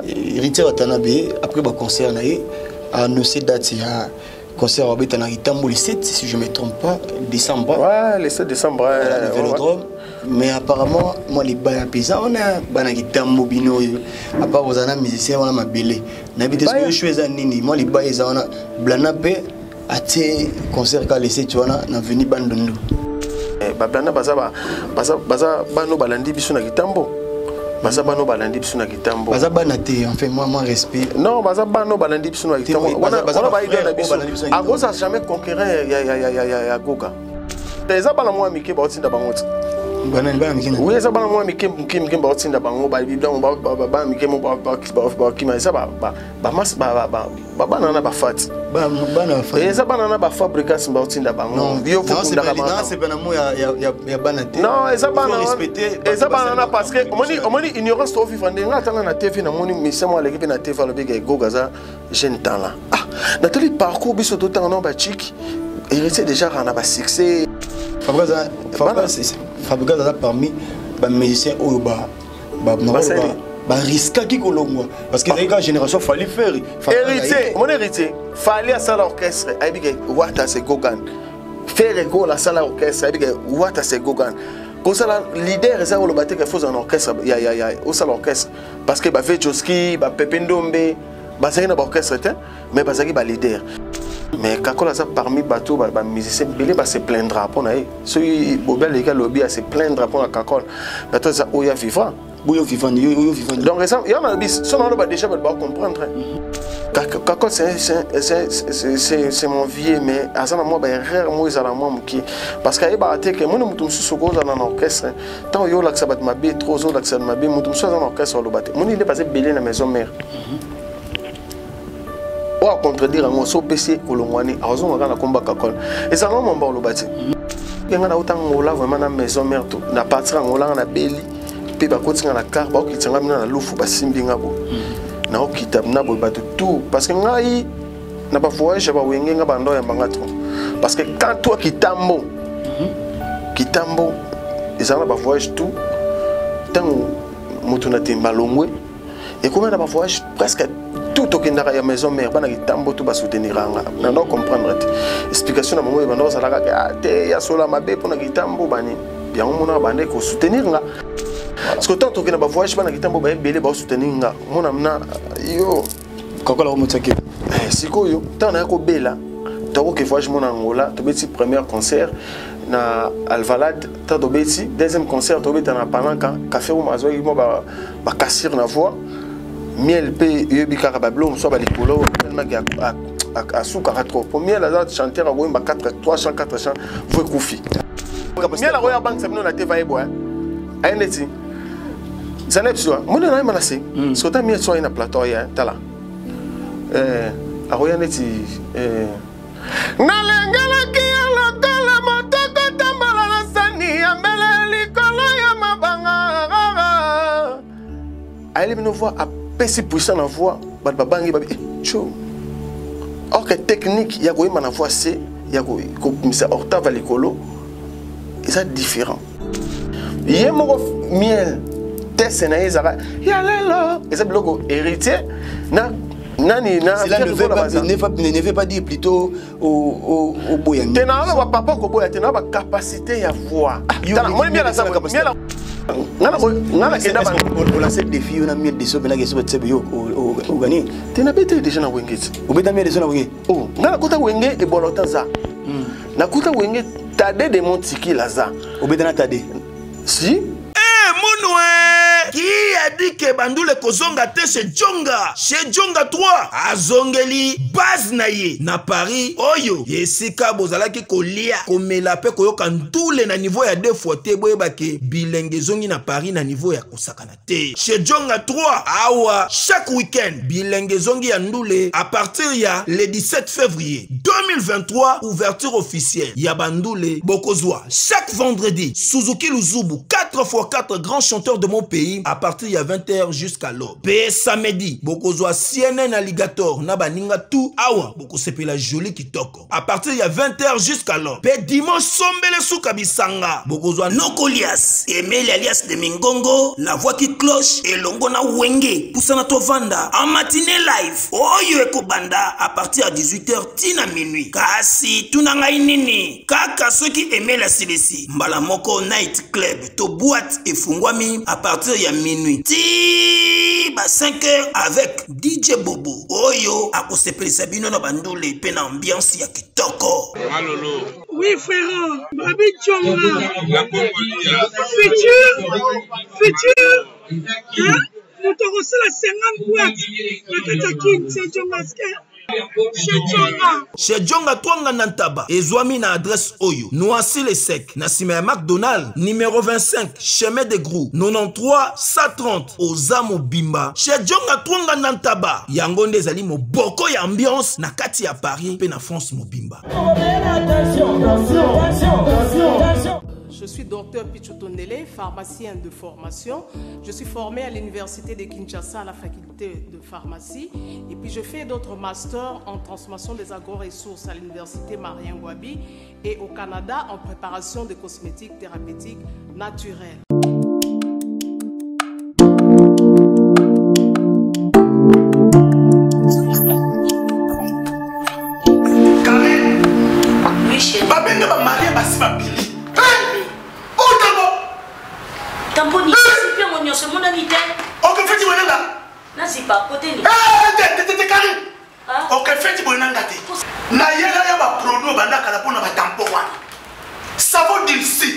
Héritier Watanabe, après ba concert na ye, a annoncé date ya concert abeta na Kitambo le 7, si je me trompe pas, décembre. Ouais, le 7 décembre. Ouais, le Vélodrome. Ouais. Mais apparemment, moi les baya pesa on a bana Kitambo bino à part ozana musicien wana mabele. Na bite ce que je nini, moi les baya eza wana blana pe atie concert ka le 7 wana na veni Bandundu. Eh, ba blana baza ba baza baza bano balandi biso na Kitambo. Baza bano balandi biso na Kitambo. Baza bana te, enfin moi moi respect. Non, baza bano balandi biso na Kitambo. Wana wana ba idole na biso. Akoza jamais conquérir ya ya ya ya ya Goga. Eza bana mwa mike baotinda bango ti. Bana bana mike. Oui, eza bana mwa mike mike mike baotinda bango ba donc ba ba mike mo ba ba kima eza ba ba ba mas ba ba ba bana na ba fati. Bana bana fati. Eza bana na ba fabricas baotinda bango. Yo faut kundaka bango. C'est bana mo ya ya ya bana te. Non, eza bana eza bana na parce que omoni omoni ignorance to vivre ndenga atanga na TV na moni mission mo aleki pe na TV alobi ke Goga za jeune talent. Ah, natali parcours biso totanga na ba chiki héritier déjà rana ba succès. Fabrice Fabrice aza parmi ba musiciens oyo ba ba ba riskaki kolongwa parce que ezalaki kaka génération Fally Ferre. Héritier, mon héritier, Fally asala orchestre, ayebi ke Wata c'est Gogan. Ferre Gola asala orchestre, ayebi ke Wata c'est Gogan. Kosala leader eza koloba te ke faut ozala na orchestre ya ya ya osala orchestre parce que ba Vejoski, ba Pepe Ndombe bazalaki na ba orchestre te mais bazalaki ba leader. Mais Kakola aza parmi bato ba, ba musicien ebele ba se plaindra mpo na ye. Soki Bobi aleki alobi a se plaindra mpo na Kakol, bato eza oyo ya vivant. Oyo vivant, oyo vivant. Donc eza ya na bis, so na loba déjà bato ba comprendre. Kakol c'est mon vieux mais aza na mwa ba erreur moko ezala mwa moke parce que ayebaka te ke moni moto mosusu okozala na orchestre ntango yo olakisa bato mabe trop ozolakisa bato mabe moto mosusu aza na orchestre oloba te moni nde baza ebele na maison mère oyo acontredire yango so opesi ye kolongwani akozonga kaka na komba kakol ezalaka mwamba oloba te nga nauta Angola vraiment na maison mère to na partir Angola nga na beli mpe bakoti nga na car baokitisa nga mina na lufu basimbi nga bo naokita na boye bato tout parce que ngai na bavoyage ya bawenge nga bando oyamba nga trop parce que quand toi Kitambo Kitambo ezala na bavoyage tout ntango moto na temba longwe ekomi na bavoyage presque tout tokendaka ya maison mère bana Kitambo to basoutenir nga na ndo comprendre te explication na bango ebanda kozala kaka te ya sola mabe mpona Kitambo banini yango monaka bande kosoutenir nga parce que tant tokenda bavoyage bana Kitambo baebele baosoutenir nga mona mna yo Kakola omotiaki sikoyo ntango naya kobela tokoke voyage mona Angola tobeti premier concert na Alvalade ntango tobeti deuxième concert tobeta na Palanka Café Roma azwaki mwa bacassure na voix miel mpe oyebi kaka babilo mosusu ya balikolo telemaki asukaka trop po miel aza chanteur akoyemba 4 3 chant 4 chant vo ekufi miel akoya abangisa bino na te vayebwa aye neti zana biso moni nayemba na se sota miel so aye na plateau aye tala akoya neti nalengelaki ya lokola motoko tambola na sani ya mbele likolo ya mabanga ayeli bino voix apesi puissant na voix bato babangi babi cho or que technique ya koyemba na voix c ya kobimisa octave ya likolo eza différent ye moko miel teste na ye ezalaka ya lelo eza biloko héritier na nani na cela ne veut pas dire plutôt au au boya te na ba papa ko boya te na ba capacité ya voix tala moni miel aza miel ngana ngana kenda ba olancer défi yo na miel de sobe na keso tsebe yo ogani te na bete déjà na wenge ti obeta miel de so na wenge oh ngana kota wenge e bolota za nakuta wenge Tade de Montiki laza obeta na Tade si Munwe qui a dit que bandule kozonga te chez Djonga chez Djonga 3 azongeli base na ye na Paris oyo esika bozalaki kolia komela pe koyoka ndule na niveau ya deux fois te boyeba ke bilenge ezongi na Paris na niveau ya kosakana te chez Djonga 3 awa chaque week-end bilenge ezongi ya ndule à partir ya le 17 février 2023 ouverture officielle ya bandule bokozwa chaque vendredi Suzuki Luzubu 4x4 grand chanteur de mon pays. pays à partir ya 20h jusqu'à l'aube. Mpe samedi bokozwa CNN Alligator na baninga tout awa bokosepela joli kitoko à partir ya 20h jusqu'à l'aube. Mpe dimanche sombele suka bisanga bokozwa Nokolias Emeli alias de Mingongo la voix qui cloche elongo na Wenge pusana tovanda en matinée live oyo ekobanda à partir ya 18h ti na minuit. Kasi tuna ngai nini kaka soki Emeli asilisi mbala moko night club to boîte efungwami à partir ya minuit ti ba 5 heures avec DJ Bobo oyo akosepelisa bino na bandule mpe na ambiance ya kitoko. Malolo. Oui frère, Babi Djonga. La Congolia. Futur, futur. Hein? Moto akosala 50 boîte na kati ya Kin, c'est Djonga Chez Djonga Twanga na Ntaba ezwami na adresse oyo Noisy le Sec na nsima ya McDonald numéro 25 chemin de Grou 93 130 oza mobimba. Chez Djonga Twanga na Ntaba yango nde ezali moboko ya ambiance na kati ya Paris mpe na France mobimba. Je suis docteur Pichou Tondele, pharmacien de formation. Je suis formé à l'université de Kinshasa à la faculté de pharmacie. Et puis je fais d'autres masters en transformation des agro-ressources à l'université Marien Ngouabi et au Canada en préparation de cosmétiques thérapeutiques naturels. Karine, Oui, chérie. Babende ba marié basi babili. Hey! Otango. Tamponi, sipi yango nyonso emonani te. Ok, feti boye nanga. Nazipa kote ni. Eh, te te te Karine. Ah. Ok, feti boye nanga te. Na yela ya ba produit banda kala pona ba tampon wana. Savon d'Ilsi.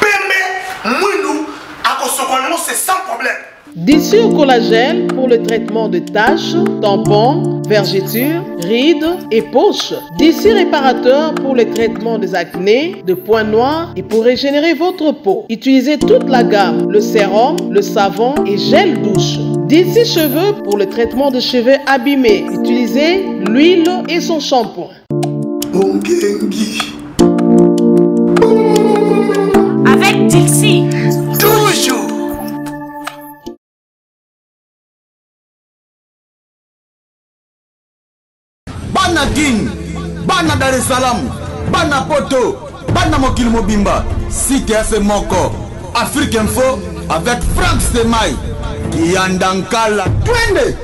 Pembe mwindu akosokola yango c'est sans problème. Dissure collagène pour le traitement de taches, tampons, vergetures, rides et poches. Dissure réparateur pour le traitement des acnés, de points noirs et pour régénérer votre peau. Utilisez toute la gamme, le sérum, le savon et gel douche. Dissure cheveux pour le traitement de cheveux abîmés. Utilisez l'huile et son shampoing. Ongengi. Avec Dilsi. Toujours. Bana Kin, bana Dar es Salaam, bana Poto, bana mokili mobimba, site ya se moko, Afrique Info avec Franck Semai, Kiyanda Nkala, twende!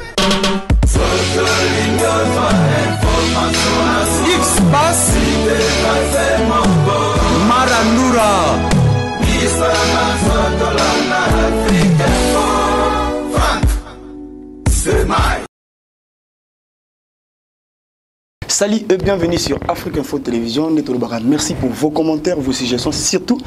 X-Pass, Marandura. Salut et bienvenue sur Afrique Info Télévision. Merci pour vos commentaires, vos suggestions, surtout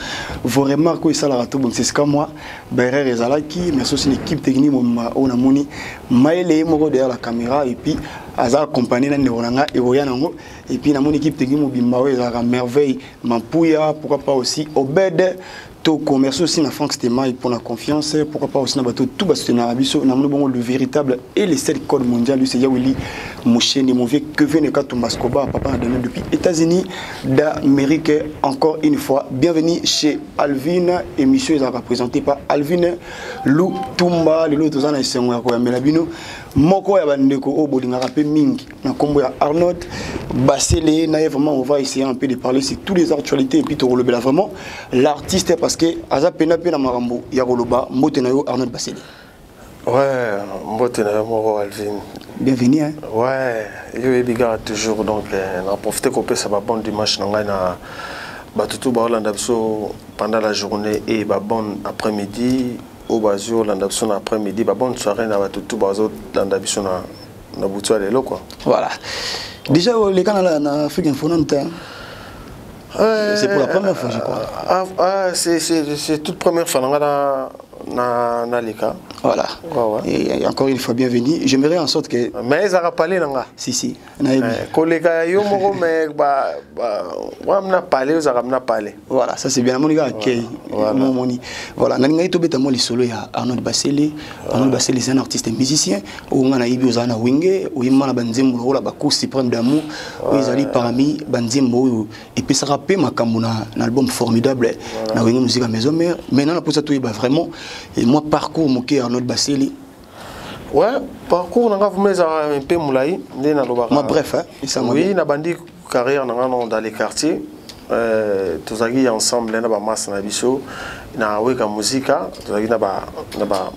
vos remarques. Et ça, la rato, bon, c'est ce que moi, Berer Ezalaki, merci aussi l'équipe technique, on a moni, Maële Moko derrière la caméra, et puis aza accompagné na ndeko na nga ekoya nango, et puis namoni équipe technique mobimba oyo ezalaka Merveille Mampuya, pourquoi pas aussi Obed Toko. Merci aussi na Franck Stemaï pour la confiance, pourquoi pas aussi na bato tout basoutenir biso. Namoni bongo le véritable et le seul code mondial, lui c'est Yawili Moucheni, mon vieux Kevin Katumba Scoba, papa na donné depuis États-Unis d'Amérique. Encore une fois, bienvenue chez Alvin, émission ezalaka présentée par Alvin Lutumba. Lelo toza na esengo ya koyambela bino moko ya bandeko oyo bolingaka mpe mingi na nkombo ya Arnold Basele. Na ye vraiment on va essayer un peu de parler sur toutes les actualités et puis tokolobela vraiment l'artiste parce que aza pena mpe na makambo ya koloba. Mbote na yo, Arnold Basele. Ouais, mbote na yo moko, Alvin. Bienvenue, hein? Ouais, yo oyebi kaka toujours, donc na profite kopesa babon dimanche na ngai na bato tu baolanda biso pendant la journée et babon après-midi oyo bazwi olanda biso na après-midi, babonne soirée na bato tu bazolanda biso na butu ya lelo quoi. Voilà, déjà oleka na Afrique Info nanu te, hein? C'est pour la première fois, je crois. Ah, ah, c'est toute première fois na na leka. Voilà. Ouais. Et encore une fois, bienvenue. J'aimerais en sorte que Mais ezalaka pale na nga. Si si, nayebi. Koleka ya yo moko, mais wa mna pale, ozalaka mna pale. Voilà, ça c'est bien. Namoni kaka kei. Voilà. Momoni. Voilà, nalingai tobeta mwa lisolo ya Arnold Basele. Arnold Basele, c'est un artiste musicien oyo nga nayebi ozala na Wenge, oyemba na banzembo lokola ba Cour suprême d'amour oyo ezali parmi banzembo oyo epesaka mpe makambo na album formidable na Wenge Musique ya Maison Mère. Maintenant, naposa toyeba vraiment Et moi parcours moke Arnold Baseli. Ouais, parcours nanga vraiment ezalaka un peu molai nde nalobaka. Moi bref, hein, oui, nabandi carrière nanga non dans les quartiers. Tozalaki ensemble na bamasa na biso na Weka Muzika, tozalaki na ba na ba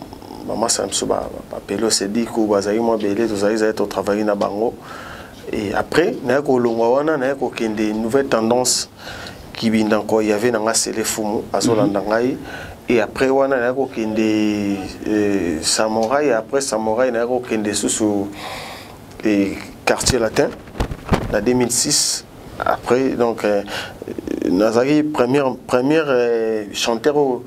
bamasa na biso, bapelo Sediku, bazalaki mwa ebele, tozalaki zali totravaille na bango. Et après naye kolongwa wana, naye kokende Nouvelle Tendance Kibinda nko, y avait nanga Sele Fumu azolanda ngai. Et après wana naye kokende Samouraï. Après Samouraï, naye kokende susu et Quartier Latin na 2006. Après donc nazalaki première chanteur oyo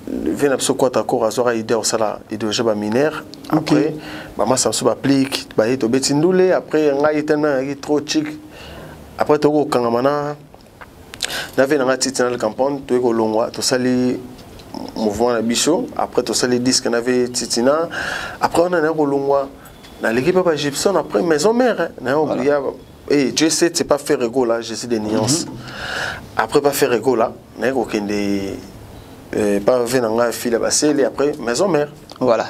ve na biso Kwata Koro azwaka idée kosala Idéologie Baminere. Après bamasa biso baplique baye tobeti ndule. Après ngai tellement nayaki trop chic, après tokoki kokangama na ve nanga titi na campagne, toyei kolongwa, tosali mouvement na biso. Après tosali disque na ve Titina. Après wana naye kolongwa, naleki mpe ba Gibson. Après Maison Mère, naye oya. Et Dieu sait, c'est pas faire ego là, je sais des nuances. Après pas faire ego là, naye kokende pas ve nanga fila Basele, après Maison Mère. Voilà.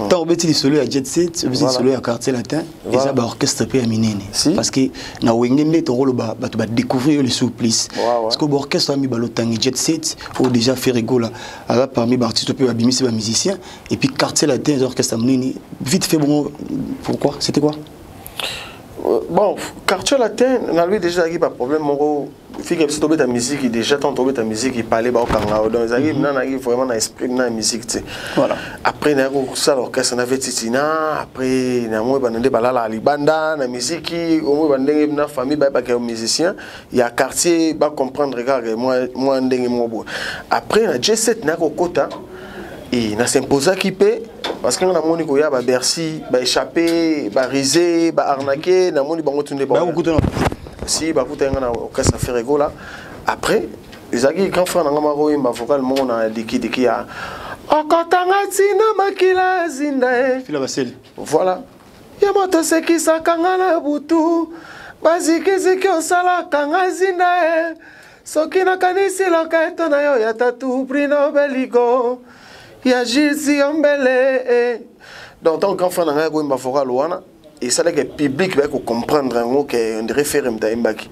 Tant obeti lisolo ya Jet Set, obeti lisolo ya Quartier Latin, eza ba orchestre pe ya minene. Parce que na Wenge nde tokoloba bato ba découvrir le surplus. Parce que ba orchestre ya mibalo tangi Jet Set, oyo déjà Ferre Gola aza parmi ba artistes pe babimisi ba musiciens, et puis Quartier Latin eza orchestre ya monene. Vite fait bon, pourquoi? C'était quoi? Bon, Quartier Latin, na lui déjà ezalaki ba problème moko fike biso tobeta musique déjà. Tant tobeta musique, ipale baokanga o, donc ezalaki na nayaki vraiment na esprit na musique te. Après nayaki kosala orchestre na ve Titina. Après namoi banda nde balalaka libanda na musique, omoi bandenge na famille bayebaka ya musicien ya quartier, bacomprendre kaka mwa ndenge moko boye. Après na J7 nayaki kokota e nasimpozaki mpe, parce que nga namoni koya babercy, baéchappé, barise, baarnaque, namoni bango tunde si bakutaki nga na orchestre Ferre Gola. Après ezalaki grand frère na nga moko oyemba vocal moko na dikidiki ya okotanga ntina makila zinda e. Voilà, ye moto osekisaka nga na butu, bazikiziki osalaka nga zinda e, soki nakanisi loketo na yo ya tatu Brino Beligo ya Gilles Yombele e. Donc tant grand frère na ngai akoyemba vocal wana, esalaki public bayaki kocomprendre yango ke on dirait Ferre moto ayembaki.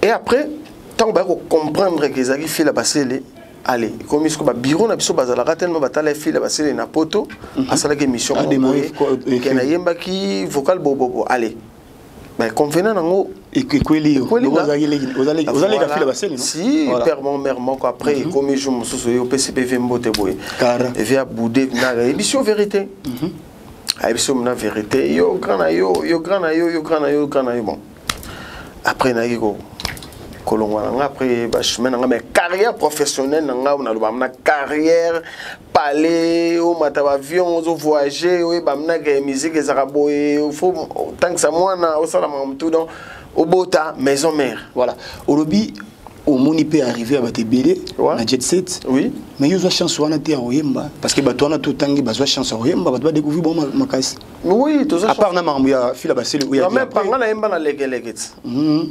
Et après ntango bayaki kocomprendre ke ezalaki Fila Basele, ale ekomi siko babiro na biso bazalaka tellement batala Fila Basele na poto, asalaki émission ke nayembaki vocal bobobo, ale convenant nango. Ekweli yo, ozaleka Fila Basele. Si père mon mère moko. Après ekomi jour mosusu oyo opesi mpe ve mbote boye, eve abude na ayebisi yo vérité, ayebisi yo na vérité, yo grand na yo, yo grand na yo, yo grand na yo, grand na yo. Bon, après nayaki kolongwa na nga, après bachemin na nga, mais carrière professionnelle na nga, naloba na carrière palais, omata baavion, ozovoyage, oyeba mnaka musique ezalaka boye, faut otangisa mwana, osala makambo tout, donc obota Maison Mère. Voilà, olobi omoni mpe arrivé ya bato ebele na Jet Set. Mais yo ozwa chance wana te ya koyemba, parce que bato wana totangi bazwa chance ya koyemba, bato badécouvrir bango makasi. Oui. À part na makambo ya Fila Basele. Oyo nga nayemba na Lekeleke ti.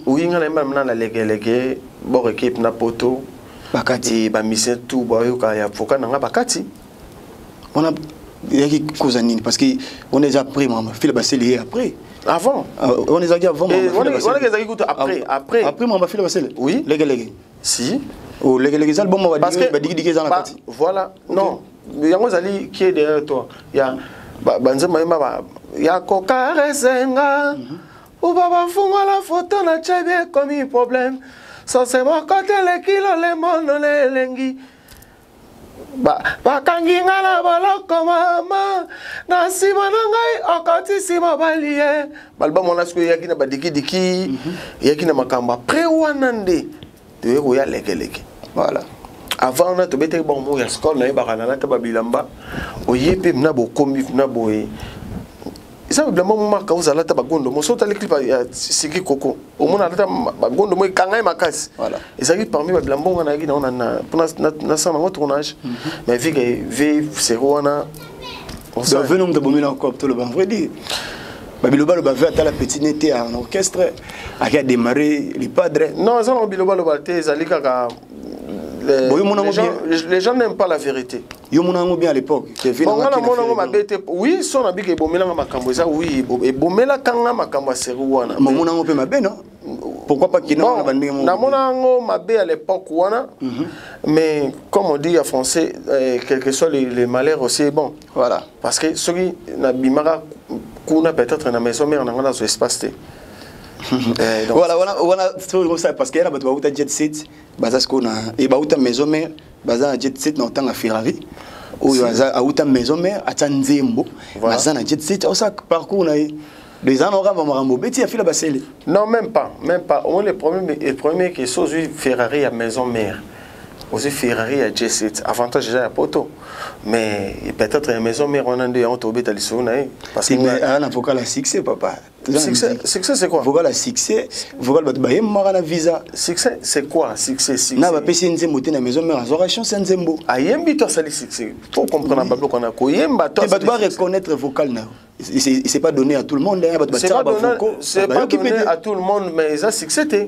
Oui, nga nayemba na Lekeleke, bord équipe na poto. Bakati. Bamusicien tout bayoka ya vocal na nga bakati. Wana eyaki koza nini? Parce que wana eza après mama Fila Basele ye après. Avant. Wana ezalaki avant. Wana ezalaki kutu après, après. Après mama Fila Basele. Oui. Lekeleke. Si. Oh, Lekeleke eza album badikidiki eza na kati. Voilà, non, yango ezali qui est derrière toi ya banzembo ayemba ya kokaresenga uba bafungola foto na tyebi ekomi problème sose moko teleki lolemo nole elengi bakangi nga na boloko mama na nsima na ngai okotisi mobali ye balbum wana. Sikoyo eyaki na badikidiki, eyaki na makambo. Après wana nde toye koya Lekeleke. Avant wana tobetaki bango moko ya skole, nayebaka nalata babilamba oye mpe na bokomi na boye, eza bilamba moko ozala ata bagondo mo. So otali clip ya Siki Koko, omona alata bagondo mo ekanga ye makasi. Ezalaki parmi babilamba ngo nayaki nango mpona nasala nango tournage, mais vu que ve sero wana. Ve no moto abomi na cop, toloba vrai dire, babiloba loba ve atala petit nete en orchestre aki adémarrer le padre. Non, eza nango bilobaloba te, ezali kaka Bon, yo mona les ngo gens, bien. les gens n'aiment pas la vérité. Yo mona yango bien à l'époque. Bon, nga namona yango mabe te. Oui, so na bika ebomelanga makambo eza, oui, ebomelaka nga makambo ya série wana. Momona yango mpe mabe, non? Pourquoi pas kina wana bandenge moko? Namona yango mabe à l'époque wana, mais comme on dit en français, quel que soit les malheurs aussi est bon. Voilà. Parce que soki nabimaka kuna, peut-être na maison mère na nga nazwa espace te. Donc, Voilà, voilà, voilà, so ça parce que yana bato bauta jet set, baza siko na e bauta maison mère, baza na jet set na otanga Ferrari. Oyo aza auta maison mère, atia nzembo, Voilà. baza na jet set, osa parcours na ye. Les ans aura makambo beti afila basele. Non, même pas, même pas. Au moins, le problème est que si ozwi Ferrari à maison mère, ozwi Ferrari à J7, avantage déjà ya poto. Mais peut-être ya maison mère wana nde yango tobeta lisolo na ye. Parce que Mais ana vocal à succès, papa. Succès, succès c'est quoi? Vocal à succès, vocal bato bayembaka na visa. Succès c'est quoi? Succès, succès. Na bapesi ye nzembo te na maison mère, azwaka chance ya nzembo. Ayembi to asali succès? Faut comprendre babiloko wana koyemba to Te bato asali succès. bareconnaître vocal na yo. C'est pas donné à tout le monde, hein, bato C'est pas batiaka donné, bavocaux. c'est pas donné à tout le monde, mais eza succès te.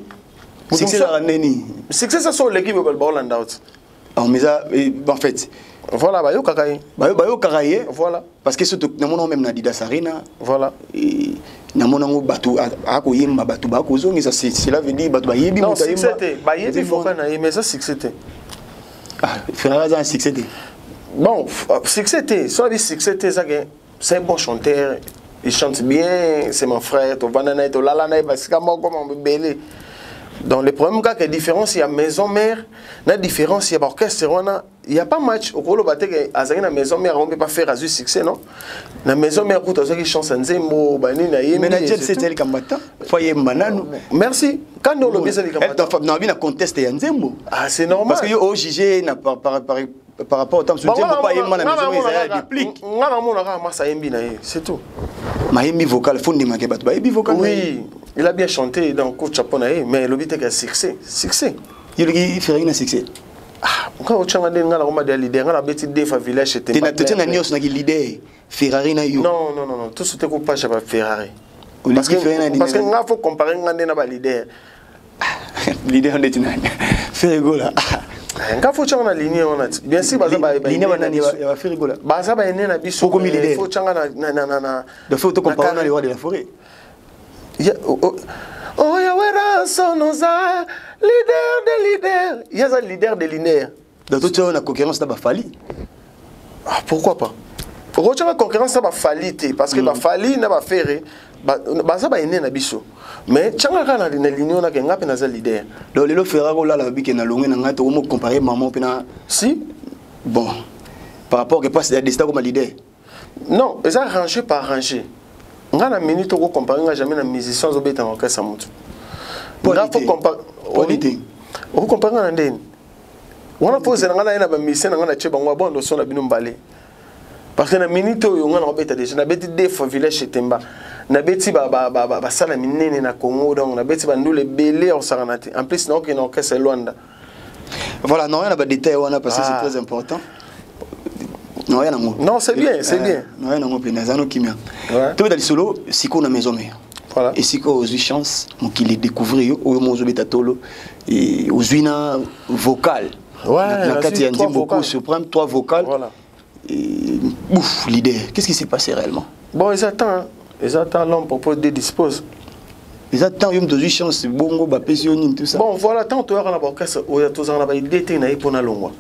Succès ezalaka ndeni? Succès, ça so oleki boye, baolanda oti. Ah, mais ça, en fait, Voilà, bayokaka ye. Bayokaka ye. Voilà. Parce que surtout namona même na Adidas Arena. Voilà. Namona yango bato akoyemba, bato bakozongisa, cela veut dire bato bayebi Non, moto succès ayemba. te. Bayebi vocal na ye, mais eza succès te. Ah, Ferrari aza na succès te? Bon, succès te, so abi succès te, eza ke c'est un bon chanteur, il chante bien, c'est mon frère, tovanda na ye, tolala na ye basika moko, mambo ebele. Donc le problème kaka, différence ya maison mère na différence ya baorchestre wana, il y a pas match. Okoloba te ke azalaki na maison mère, yango mpe pas faire azwi succès. Non, na maison mère kutu azwaki chance ya nzembo banini, ayembi Mais na et jet c'est set tout. ezali kambata fo ayemba nanu. Merci. Quand olobi eza likambo, Na bi na conteste ya nzembo. Ah, c'est normal. Parce que yo ojuge na par rapport au temps mosusu, nzembo mpo ayemba na maison ezali ya déplique. Nga namona kaka masa ayembi na ye, c'est tout. Mayembi vocal, fo ndimake bato bayebi vocal na ye. Oui, il a bien chanté, donc coup de chapeau na ye, mais elobi te ka succès, succès. Yo loki Ferrari na succès? Ah, nga otyanga nde nga nakoma de leader, nga nabeti defa village. Te, na totie na nyonso naki leader Ferrari na yo. Non, non, non, non, tout te ko page ya ba Ferrari. Olingi Parce que Ferrari na parce que leader. nga faut comparer nga nde na ba leader. Leader ndeti nani? Ferre Gola? Nga faut tyanga na ligne wana ti. Bien sûr baza ba Ligne banani ya ba Ferre Gola? Baza ba ene na biso. Okomi leader. Faut tyanga na Donc faut to comparer na na le roi de la forêt. Oh, oh, oh, ya Werrason oza leader de leader. Ye aza leader de linéaire. Donc to tia na concurrence na bafali? Ah, pourquoi pas? Okotyanga concurrence na bafali te, parce que bafali na baFerre baza baene na biso, mais tyanga kaka na ligne wana ke nga mpe naza leader. Donc lelo Ferrari olala babike na longe na ngai, tokomo comparer maman mpe na Si. Bon, par rapport que passe ya destin comme leader. Non, eza rangé par rangé. Nga na minute okocompare nga jamais na musicien azobeta na orchestre ya motu. Nga faut compare Poni te. Okocompare nga na ndeni wana? Fo ozela nga na ye na bamusicien na nga na tie bango abondo so na bino mbale, parce que na minute oyo nga na kobeta déjà, nabeti deux fois village Etemba, nabeti basala minene na Congo, donc nabeti bandula ebele ya kosakana te. En plus naokende na orchestre Lwanda. Voilà, non, na badétail wana, parce que Ah. c'est très important. Noya nango. Non, c'est bien, c'est bien. Noya nango mpe naza no kimia. Ouais. Tobeta lisolo sikoyo na maison mère. Voilà. Esika ozwi chance, mokili découvrir yo, oyo mo ozobeta tolo, ozwi na vocal Ouais, na kati ya nazwi trois nzembo vocales. Cour suprême, trois vocales. Voilà. Et, ouf, leader, qu'est-ce qui s'est passé réellement? Bon, eza temps, eza temps. L'homme propose, Dieu dispose. Eza temps yo moto ozwi chance bongo, bapesi yo nini, tout ça? Bon, voilà, tant toyaka na baorchestre oyo, tozala na baidée te na ye mpo nalongwa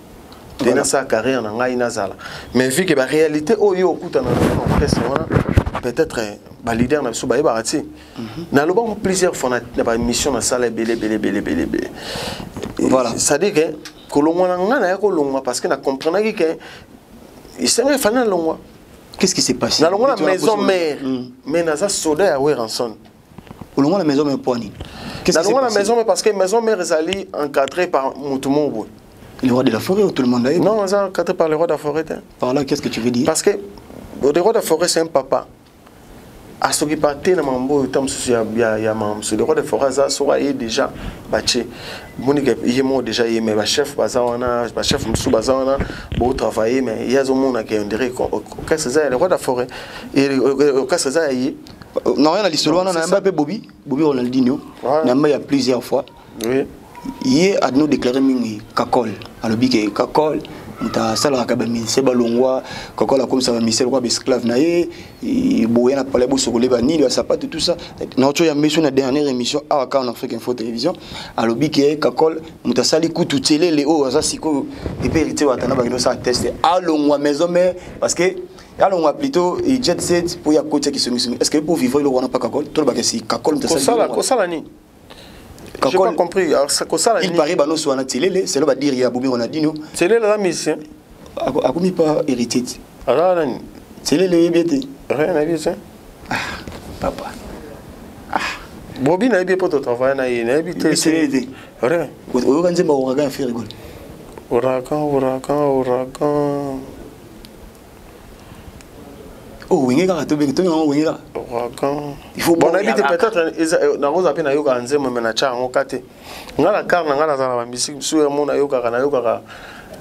te. Voilà. Nasala carrière na ngai, nazala, mais vu que baréalité oyo okutana na orchestre wana, peut-être baleader na biso bayebaka ti. Nalobango plusieurs fois na bamission nasala ebele ebele ebele ebele ebele. Voilà. C'est-à-dire que kolongwa na ngai, naya kolongwa parce que na comprenaki ke esenga efandi nalongwa. Qu'est-ce qui s'est passé? Nalongwa na Neti wana maison mère, mais naza soda ya Werrason. Olongwa na maison mère mpo nini? Qu'est-ce qui s'est Nalongwa na passé? maison mère parce que maison mère ezali encadré par motu moko boye. Le roi de la forêt ou tout le monde ayebi? Non, eza encadré par le roi de la forêt te. Par là, qu'est-ce que tu veux dire? Parce que le roi de la forêt, c'est un papa, asokipa te na mambo oyo ta mosusu ya makambo mosusu. Le roi de forêt aza soki aye déjà, batie monike ye moko déjà ye, mais bachef baza wana, bachef mosusu baza wana botravaille, mais ye azomona ke on dirait orchestre eza ya le roi de la forêt, orchestre eza ya ye. Non, na lisolo wana C'est nayamba mpe Bobi, Bobi Ronaldinho. Ouais. Nayamba ya plusieurs fois. Oui. Ye adno déclaré mingi Kakol. Alobi ke Kakol moto asalaka baministère balongwa Kakol akomisa baministère lokola baesclave na ye boya na palais bosokole banini basapatu tout ça. Naotio ya miso na dernière émission awa kaka na Afrique Info Télévision, alobi ke Kakol moto asali kutu telele oyo aza sikoyo epe héritier Watana bakende osala test alongwa maison mère parce que alongwa plutôt jet set mpo ya kotia kisongisongi. Est ce que po vivre eloko wana pa Kakol tolobaka si Kakol moto asali kosala nini? J'ai pas compris. Alors, ça, ça, il paraît bano so wana telele c'est le ba dire ya Bobi Ronaldinho. Telele la musicien. Akomi pas héritier. Alors nani? Telele yebi te. Rien na bien. Ah papa. Ah. Bobi na yebi poto travailler na ye, na yebi te. Telele te. Rien. Oyoka nzemba ouragan faire rigole. Ouragan, ouragan, ouragan. Oh, wenge kaka tobengi tobengi yango wenge kaka. Ouragan. Il faut bon nayebi te peut-être nakozala mpe nayokaka nzembo me natya yango ka te. Nga na car na nga nazala na bamisiki mosusu yango nayokaka nayokaka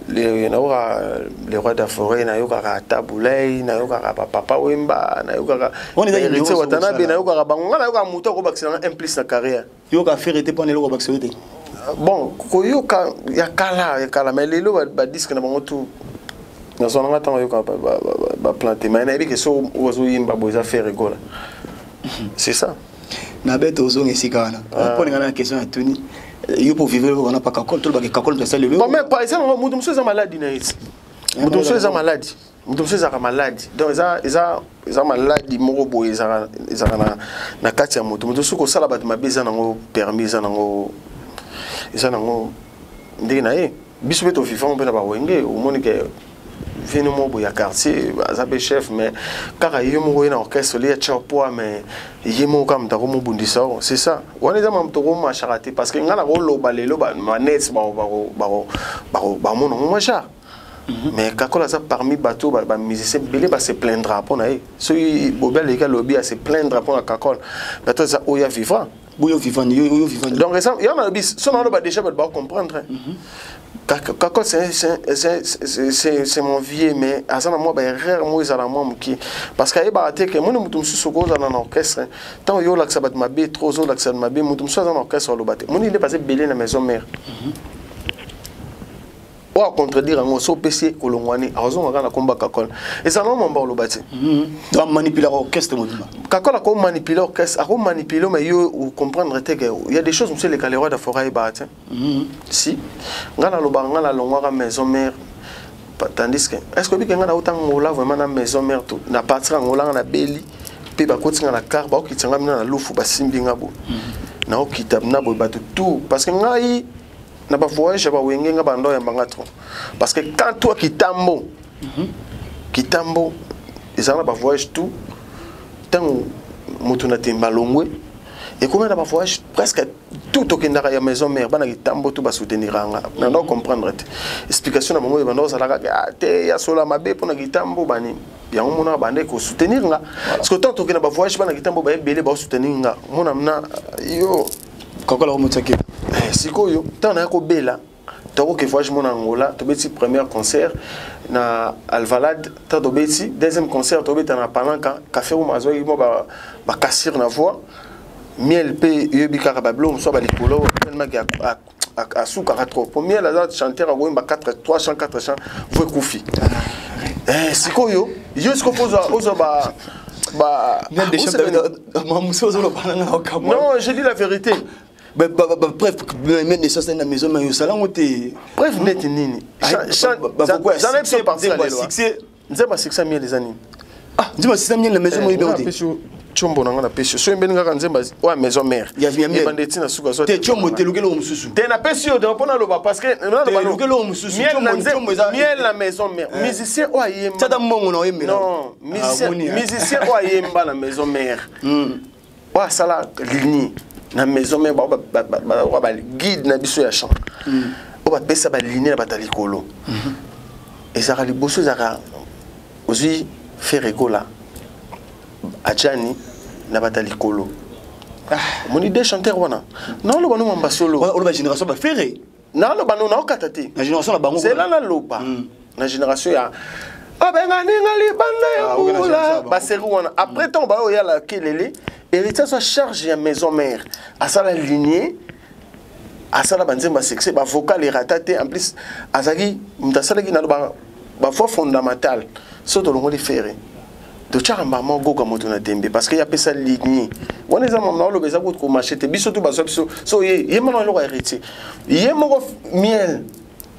nayokaka le roi de la forêt, nayokaka Tabulei, nayokaka bapapa Wemba, nayokaka Héritier Watanabe, nayokaka bango. Nga nayokaka moto akobakisa nanga un plus na carrière. Yoka affaire te mpona eloko bakisa yo te. Bon, koyoka ya kala ya kala, mais lelo badisque na bango tout nazwa nanga ntango ayoka baplante, mais nayebi ke so ozoyimba boye eza Ferre Gola, c'est ça. Na bete ozonga esika wana mpo ninga na question ya tuni yo po vivre wana pa Kakol tolobaka Kakol moto asali lelo. Bon, mais par exemple moto mosusu eza maladi na ye, moto mosusu eza maladi, moto mosusu ezalaka maladi, donc eza eza eza maladi moko boye ezalaka ezalaka na, na kati ya moto. Moto mosusu kosala bato mabe eza nango permis, eza nango eza nango ndenge na ye. Biso mpe tovivango mpe na bawenge, omoni ke vino moko boye ya quartier aza mpe chef, mais kaka ye moko ye na orchestre li ya tia poids, mais ye moko kaka moto akomobundisa o. C'est ça wana eza mamoto okomashaka te, parce que ngai nakoloba lelo banet bamona ngo mwa genre. Mais Kakol aza parmi bato bamusicien ebele base plaindra mpo na ye. Soki Bobi aleki alobi ase plaindra mpo na Kakol, bato aza oyo ya vivant. Oyo vivant, oyo vivant. Donc eza yo nalobi so naloba déjà bato bacomprendre. Kakol, c'est mon vieux, mais aza na mwa baerreur moko ezala mwa moke, parce que ayebaka te ke moni moto mosusu okozala na orchestre ntango yo olakisa bato mabe trop, ozolakisa bato mabe, moto mosusu aza na orchestre aloba te moni nde baza ebele na maison mère. Oyo acontredire yango so opesi ye kolongwani akozonga kaka na komba Kakol ezala na mwamba oloba te. Donc manipulaka orchestre mobimba. Kakol akomanipule orchestre, akomanipule, mais yo ocomprendre te ke y a des choses mosusu eleka le roi de forêt ayebaka te. Si ngai nalobaka ngai nalongwaka maison mère, tandis que est ce que obike ngai nauta Ngola vraiment na maison mère to na partir ya Ngola nga nabeli mpe bakoti nga na car baokitisa ngai mina na lufu basimbi nga boye naokita na boye bato tout, parce que ngai na bavoyage ya bawenge nga bando oyamba nga trop, parce que quand toi Kitambo Kitambo ezala na bavoyage tout ntango moto na temba longwe ekomi na bavoyage presque tout tokendaka ya maison mère, bana Kitambo tout basoutenir nga na ndo comprendre te explication na bango oyo bando ozalaka te ya sola mabe mpona Kitambo banini yango mona bande kosoutenir nga, parce que tant tokenda bavoyage bana Kitambo baebele baosoutenir nga mona mna yo. Kakola omotiaki. Sikoyo ntango naya kobela tokoke voyage mona Angola, tobeti premier concert na Alvalade, ntango tobeti deuxième concert tobeta na Palanka, Café Roma azwaki mwa bacassure na voix, Miel mpe yoyebi kaka babilo mosusu balikolo tellement asukaka trop po Miel aza chanteur akoyemba 4 3 chant 4 chant vo ekufi. Sikoyo yo sikoyo mpo ozwa ba ba Non, j'ai dit la vérité. Bref, même des choses na maison mais osala te. Bref, neti nini succès? Nzembo succès Miel eza nini? Ah, nzembo succès Miel na maison moyebi yango te. Tshombo na nga napesi yo so oyembeli ngaka nzembo oyo maison mère ebanda etina suka. Te, Tshombo te, luki eloko mosusu. Te, napesi yo mpo naloba, parce que luki eloko mosusu. Miel na maison mère, musicien oyo ayemba tiata mbongo na oyembela. Non, musicien oyo ayemba na maison mère, oyo asala ligne na maison mère, bao baguide na biso ya chant oyo bapesa baligne na bato ya likolo, ezalaka liboso ezalaka ozwi Ferre Gola ajani na bato ya likolo, omoni deux chanteur wana naoloba no mamba solo. Oloba génération baFerre. Naoloba no naokata te. Na génération na bango. Zela naloba na génération ya abenganinga libanda ya mbula baseri wana. Après ntango baoyala kelele, héritier azwa charge ya maison mère, asala lignée. Asala banzembo ya succès, bavocal erata te. En plus azalaki moto asalaki nalo bavoix fondamentale. So tolongoli Ferre, totyaka mbama ogoka moto na tembe, parce que ye apesa ligne wana. Eza mama oloba, eza kutu komarche te. Biso to bazwa biso so ye ye moko eloko ya Héritier, ye moko Miel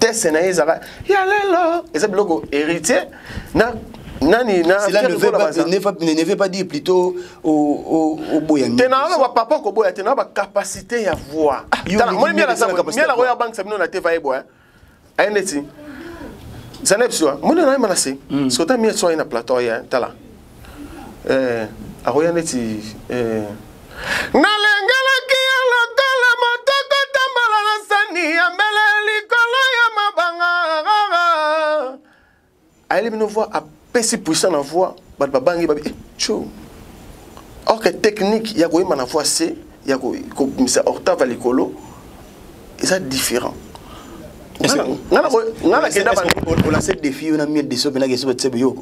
tese na ye ezalaka ya lelo, eza biloko Héritier na nani na Cela ne veut pas dire plutôt au boya. Te, na wana bapapa koboya te, na bacapacité ya voix. Tala, moni Miel miel akoya bangisa bino na te va yeboya aye neti zana biso moni na yeba na se soki ota Miel so aye na plateau aya. Tala, akoya neti nalengelaki yo lokola motoko tambola na sani ya mbele likolo ya mabanga. Ayeli bino voix, apesi puissant na voix, bato babangi babi eh, tio. Or que technique ya koyemba na voix c ya kobimisa octave ya likolo eza différent. Nga nakenda. Olance défi yo na Miel de Son mpena keso batie yo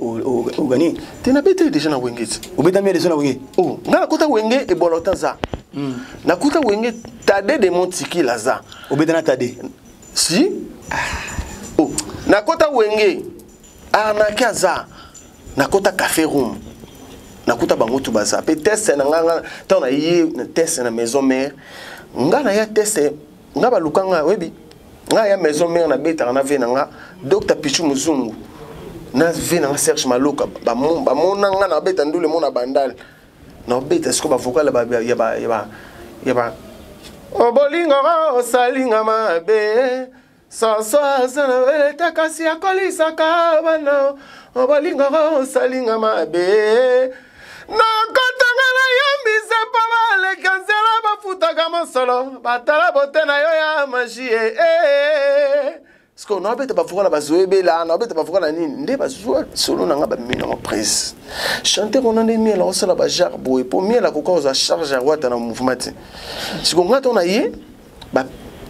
ogani. Te, nabeta déjà na Wenge ti. Obeta Miel de Son na Wenge? Oh, nga nakota Wenge ebola ota za nakuta Wenge Tade de Montikil aza. Obeta na Tade? Si, oh, nakota Wenge arnake aza, nakota Café Room, nakuta bango tu baza. Mpe test na nga, ntango na ye na test na Maison Mère, nga na ya test, nga baluka nga, oyebi nga ya Maison Mère, nabetaka na ve na nga Dr Pichu Muzungu, na ve na nga Serge Maloka. Bamona nga nabeta ndule mo na Bandal, nabeta sikoyo bavocal ya ba obolingo osalinga mabe, soso aza na wele te, kasi akolisaka bana. Obolingo osalinga mabe, nakotanga na yo mise mpo baleka nzela, bafutaka mosolo, batala bote na yo ya magie. Sikoyo naobeta bavocal na bazoyebela, naobeta bavocal na nini, nde bazwa solo na nga, bamemi nango prise chanteur wana. Nde Miel aosala bagenre boye, mpo Miel akoka kozwa charge ya Wata na mouvement te. Sikoyo nga to na ye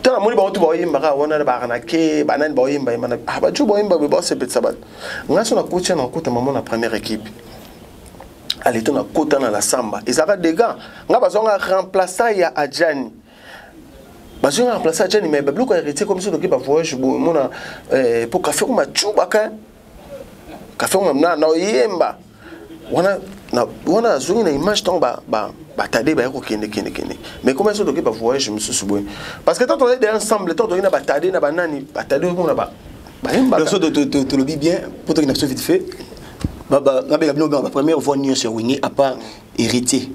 to namoni bango to baoyembaka wana, baarnake banani baoyembayemba na bajo, baoyemba boye, baosepelisa bato. Nga so nakotia na kota mamo na première équipe ale to nakota na la samba, ezalaka dégâts. Nga bazwanga remplaçant ya Adjani, bazwanga remplaçant Adjani, mais babiloko ya Héritier comme so toki bavoyage boye, omona po Café Roma cubaka Café Roma na oyemba wana wana azongi na image. Ntango batade baya kokende kende kende, mais comment so toki bavoyage mosusu boye, parce que tant tozali de ensemble, tant toki na batade na banani, batade omona bayembaka. So tolobi bien po toki na biso vite fait, nabenga bino bapremière voix nyonso ya Wenge à part Héritier,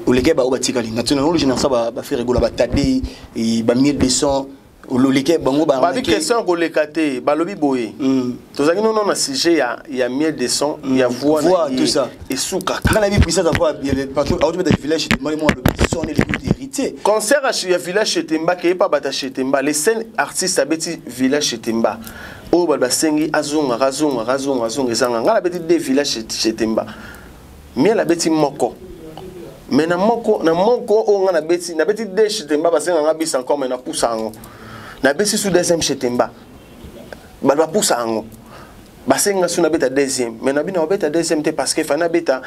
oleke bao batikali nationalogie na sa baFerre Gola, batade, bamiel de Son, ololeke bango. Babi question koleka te, balobi boye, tozalaki nono na sujet ya Miel de Son, ya voix. Voix, tout ça. Esukaka. Nga nayebi puissance ya voix partout aotobeta village mali mwa alobi son eleki Héritier. Concert ya village Chetemba, keyepa bato ya Chetemba, les seuls artistes abeti village Chetemba oyo bato basengi azongaka, azongaka, azonga, azonga, ezanga. Ngai nabeti deux village Chetemba, Miel abeti moko, mais na moko, na moko oyo ngai nabeti, nabeti deux Chetemba, basenganga bis encore, mais napusa yango, nabeti su deuxième Chetemba, bato bapusa yango, basenga su nabeta deuxième, mais nabi naobeta deuxième te, parce que fa nabeta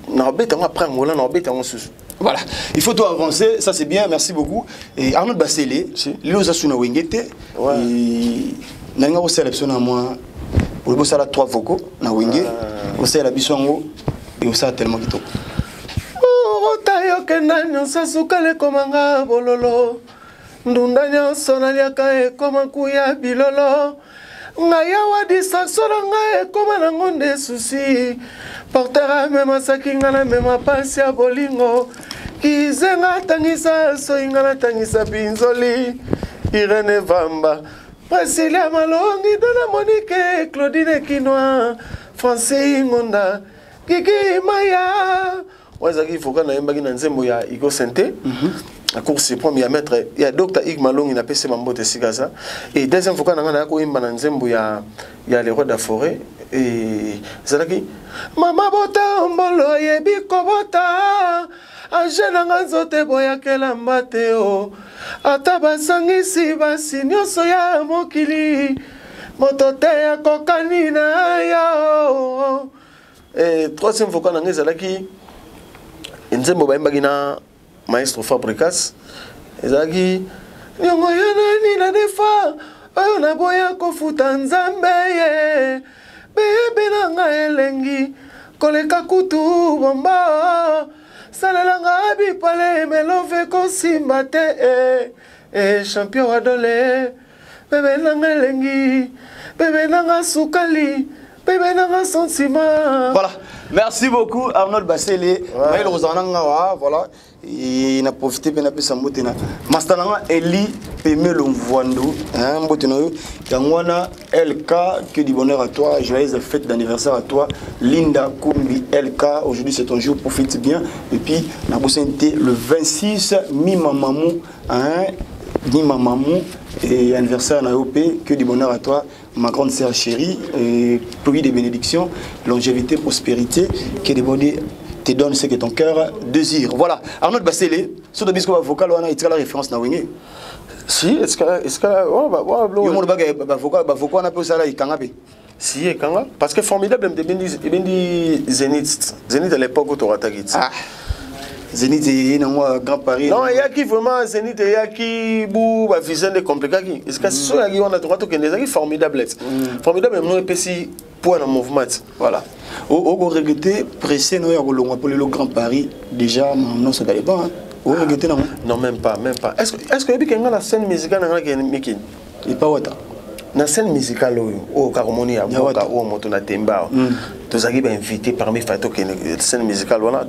naobeta yango après Angola, naobeta yango susu. Voilà, il faut tout avancer, ça c'est bien, merci beaucoup. Et Arnaud Bassele, lelo oza su na Wenge te. Nalinga kosala biso na mwa olobi osala trois vocaux na Wenge, osala biso yango e osala tellement kitoko. Ota yokenda nyonso sukala ekomanga bololo, ndunda nyonso naliaka ekoma kuya bilolo. Ngai awa distraction na ngai ekoma nango nde susi porteur amemasaki ngai, namema pasi ya bolingo kizenga, atangisa soi ngai, natangisa binzoli. Irene Vamba, Presilia Malongi, Dona Monike, Claudine Kinoi, Francais Ngonda, Kiki Maya. Oyo ezalaki vocal nayembaki na nzembo ya Igo Sente na Cour suprême ya maître ya Dr Ig Malongi, napesi bambote esika aza. Et deuxième vocal na ngai naya koyemba na nzembo ya Le Roi de la Forêt, ezalaki mama bota mbolo ayebi kobota age nanga nzoto eboyakelamba te o ata basangisi basi nyonso ya mokili, moto te akokani na yo. Troisième vocal na ngai ezalaki nzembo bayembaki na maestro Fabricas. Ezalaki niongo ya nani na defa oyo naboya kofuta Nzambe ye bebe na nga elengi koleka kutu bomba salela nga bipale melove kosimba te eh, eh, champion wa dole bebe na nga elengi bebe na nga sukali bebe na nga sentiment. Voilà, merci beaucoup Arnold Basele. Mayele kozala na nga wa, voilà. Et na profiter mpe napesa mbote na master na nga Eli Pemelo Mvwando, hein, mbote na yo yango wana. LK, que du bonheur à toi, joyeuse fête d'anniversaire à toi Linda Kumbi LK, aujourd'hui c'est ton jour, profite bien. Et puis na bosani te le 26 Mima Mamou, hein, Mima Mamou et anniversaire na yo mpe, que du bonheur à toi ma grande sœur chérie, et pluie de bénédictions, longévité, prospérité, que des bonheurs te donne ce que ton cœur désire. Voilà, Arnold Bassele, sur le bisco vocal, on a la référence na Wenge. Si, est-ce que oh, bah, oh, Yo mo ba ba vocal, ba vocal na pe sala ikanga pe. Si, ekanga parce que formidable ebendi ebendi Zénith, Zénith à l'époque où torataki. Ah. Zénith est dans Grand Paris. Non, eyaki vraiment Zénith eyaki bu ba visa nde compliquaki. Est-ce que so yaki wana toka tokende ezaki formidable. Formidable no epesi poids na mouvement. Voilà. Oko regretter pressé no ya kolongwa pour le Grand Paris déjà non ça d'aller pas. Hein. O regretter non? Non, même pas, même pas. Est-ce que yebi kenga la scène musicale na ngaki miki? Et pas wata. Na scène musicale oyo oyo kaka omoni ya mboka oyo moto na temba awa tozalaki bainvité parmi fallait tokende scène musicale wana.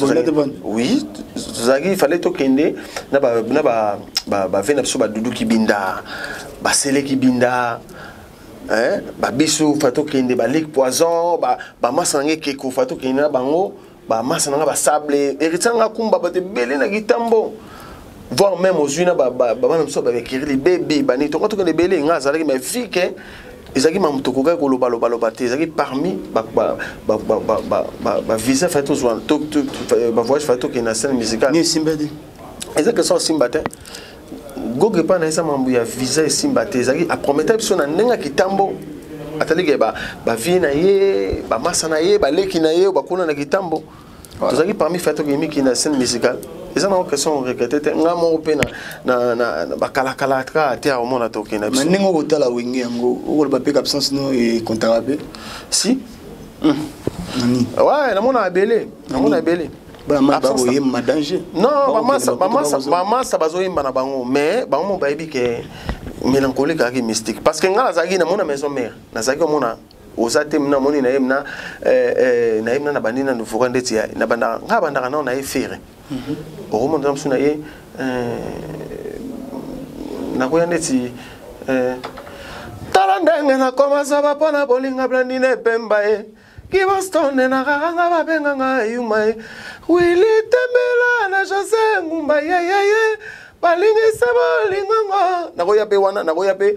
Oui, tozalaki, fallait tokende na bave na biso badudu kibinda, basele kibinda, babiso fa tokende balik poison, bamasa na nga ekeko fa tokende na bango, bamasa na nga basable héritier nga kumba bato ebele na kitambo, voire même ozwi na bana mosusu babekiri libebi bani tonga tokende ebele. Nga azalaki, mais vu que ezalaki makambo tokokaki kolobalobaloba te, ezalaki parmi bavisa fallait tozwa, bavoyage fallait tokende na scène musicale. Ni esimba te. Eza question osimba te, goge epai na eza mambo ya visa esimba te. Ezalaki aprometa biso na ndenge ya kitambo, ataliki bavie na ye, bamasa na ye, baleki na ye bakuna na kitambo. Tozalaki parmi fallait tokende miki na scène musicale. Eza nango question regretter te. Nga moko mpe na bakalakala kaka te akomona tokende. Biso ndenge okotala Wenge yango, okoloba mpe absence no ekontaka mpe? Si. Nani? Ouais, namona ebele, namona ebele. Bakoyemba danger. Non, bamasa bazoyemba na bango, mais bango mo bayebi ke mélancolique azalaki mystique, parce que nga nazalaki namona maison mère, nazalaki omona oza te. Mna moni na ye mna na ye mna na bandi nanu voka ndeti na bandaka nga bandaka nao na ye fere okomona na mosu na ye nakoya ndeti tala ndenge nakoma zaba mpo na bolinga blandine epemba ye kibostone nakakanga babenganga eyuma ye Wili Tembela na José Ngumba yeyeye balingisa bolingongo nakoya mpe wana nakoya mpe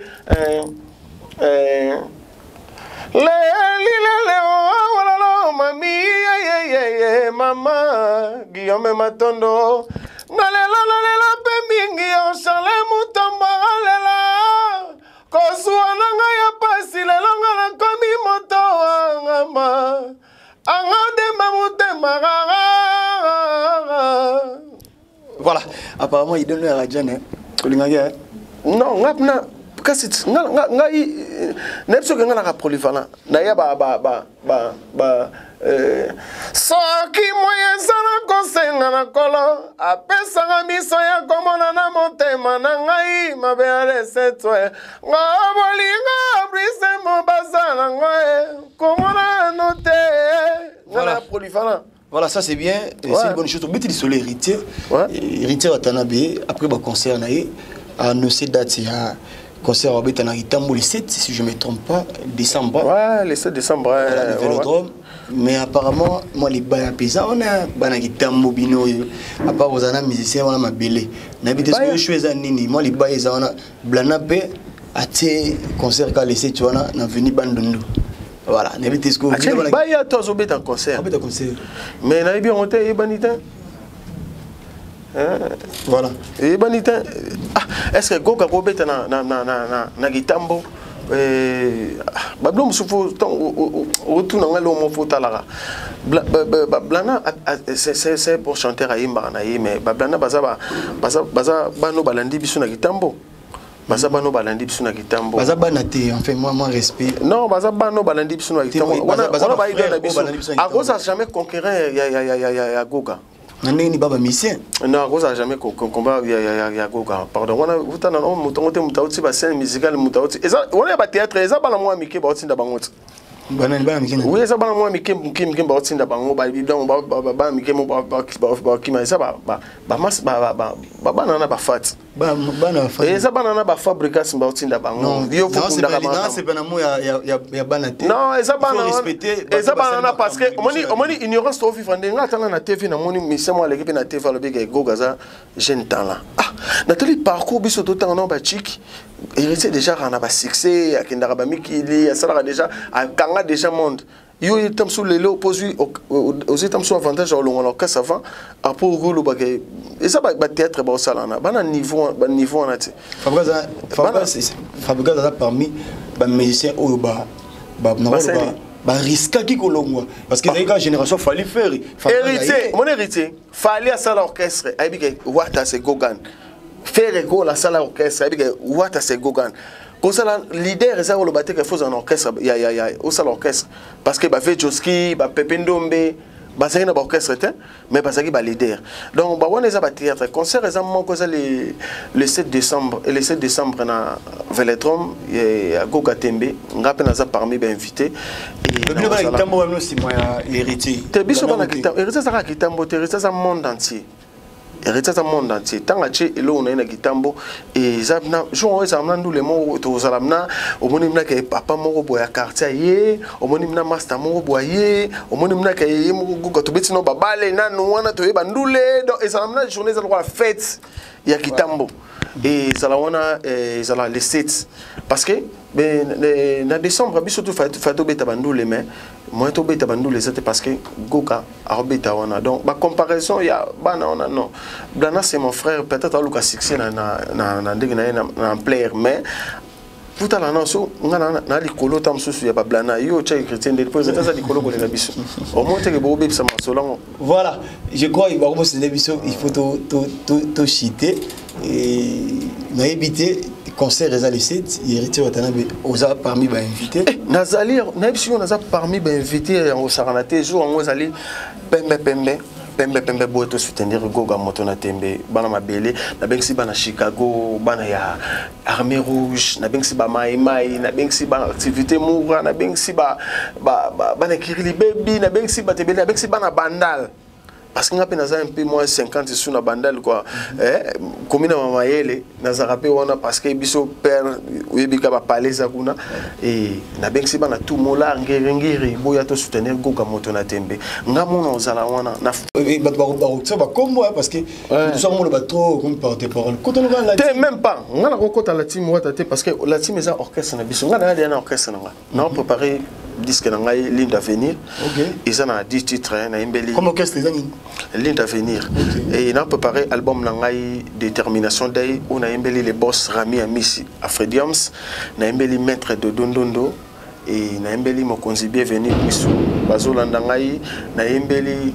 lelilele walalo mami yeyeyeye mama Guillaume Matondo nalela nalela mpe mingi yo Charle Mutombo alela kozuwa na ngai ya pasi lelo nga nakomi moto angama anga ndemba motema. Voilà, apparemment il donne la Rajane olingaki, hein? Non, nga na kasi ngai nayebi soki nga naka polyvalent naya ba ba ba ba ba soki moye ezala kosenga na kolo apesanga miso ya komona na motema na ngai mabe alesetwe nga bolingo brise mobaza na ngai komona no te nga na polyvalent. Voilà, ça c'est bien, c'est une bonne chose. Obeti lisolo héritier. Héritier Watanabe, après le concert, a annoncé date, il y a concert à na Itambo le 7, si je ne me trompe pas, décembre. Ouais, le 7 décembre. Voilà, le Vélodrome. Mais apparemment, moi, les bails paysan, on a bana kitambo bino, à part aux ana musiciens, on a mabele. Nayebi te soki eza nini, moi les bails eza wana blana pe atie concert ka le 7 wana na veni Bandundu. Voilà, nayebi te soki baya to azobeta concert. Abeta concert. Mais nayebi yango te, eyebani te. Voilà. Eyebani te. Ah, est ce que goka kobeta na kitambo? Eh, babilo mosusu fo ntango otuna ngai eloko moko fo otalaka bablana c'est bon chanteur ayembaka na ye mais bablana baza bana balandi biso na kitambo, baza bana balandi biso na kitambo. Baza bana te, enfin moi, moi respect. Non, baza bana balandi biso na kitambo wana, baidole na biso. Akoza jamais conquérant ya Goga. Na ndenge nini ba musicien? Non, akozala jamais combat ya Goga, pardon. Wana utana moto ngo te, moto auti bascène musicale, moto auti eza wana ya bathéâtre, eza bana mwa mike baotinda bango ti. Banani, bana mike? Oui, eza bana mwa mike mike mike baotinda bango. Donc bana mike mo bakima, eza bana na bafati. Bana? Eza bana na bafabrikas baotinda bango. Yo fokundaka mo ya bana te. Non, eza bana, eza bana na, parce que omoni ignorance tovivre ndenge atanga na TV. Namoni mission mo aleki mpe na TV, alobi ke Goga aza jeune talent. Ah, natali parcours biso totanga nao bachiki. Héritier déjà kaka na basuccès, akendaka bamikili, asalaka déjà, akanga déjà monde. Yo ye mosusu lelo pozwi, ozwi ta mosusu avantage ya kolongola orchestre avant. Après okolobaka eza bathéâtre baosala na bana niveau, baniveau wana te. Fabregas aza parmi bamusicien oyo bariskaki kolongwa, parce que ezalaki kaka génération Fally, Ferre. Héritier, mon héritier Fally asala orchestre, ayebi ke Wata c'est Gogan. Ferre Gola asala orchestre, ayebi ke Wata c'est Gogan. Kosala leader eza koloba te ke faut ozala na orchestre ya osala orchestre, parce que bave Joski, bapepe Ndombe bazalaki na baorchestre te, mais bazalaki baleader. Donc bawana eza bathéâtre. Concert eza moko, eza le 7 décembre, et le 7 décembre na Vélodrome ya Goga Tembe, nga mpe naza parmi bainvité. Bino bana kitambo wana nsima ya Héritier? Te, biso bana Héritier azaka kitambo te. Héritier aza monde entier, Héritier aza monde entier. Ntango atie eloko na ye na kitambo, eza na jour oyo ezala na ndule moko tozala na omoni mnaka papa moko boye ya quartier ye, omoni mna master moko boye ye, omoni mnaka ye moko Goga, tobeti no babale nanu wana, toyeba ndule. Donc ezala mna journée, eza lokola fête ya kitambo. Ezala wana, ezala le 7, parce que na décembre biso to fa tobeta bandule, mais moyen tobeta bandule eza te, parce que Goga akobeta wana. Donc bacomparaison ya bana wana, non. Blana c'est mon frère, peut-être aluka succès na ndenge na ye na ampleur, mais futala na so nga na likolo ta mosusu ya bablana. Yo otya chrétien nde po eza likolo kolela biso omoi teke bokobebisa masolo yango. Voilà, je crois bakobosende biso, il faut tochite. Nayebi te, concert eza le 7, Héritier Watanabe oza parmi bainvité? Nazali, nayebi sikoyo, naza parmi bainvité. Yango osakana te, jour yango ezali pembe pembe pembe pembe boye. Tosoutenir Goga moto na tembe, bana mabele. Nabengisi bana Chicago, bana ya Armée Rouge, nabengisi bamaimai, nabengisi baactivité mura, nabengisi bana Kirili Bebi, nabengisi bato ebele, nabengisi bana Bandal, parce que nga mpe naza un peu moins 50 su na Bandal quoi. Komi na mamayele nazalaka mpe wana, parce que biso père oyebi ka bapale eza kuna. E nabengisi bana tout molar ngiringiri, boya tosoutenir Goga moto na tembe. Nga mona ozala wana na Bato bakotia bakombo, parce que moto moloba trop comme porte parole. Te, même pas, nga nakokota la team Wata te, parce que la team eza orchestre na biso. Nga na ya na orchestre na nga, na préparé disque na ngai Ligne d'avenir, eza na 10 titres nayembeli. Comme orchestre eza nini? Ligne d'avenir. Et na préparé album na ngai Détermination Day, oyo nayembeli le boss Rami Amisi Afrediams, nayembeli maître de Dondondo et nayembeli mokonzi Bienvenu Bisu bazolanda ngai, nayembeli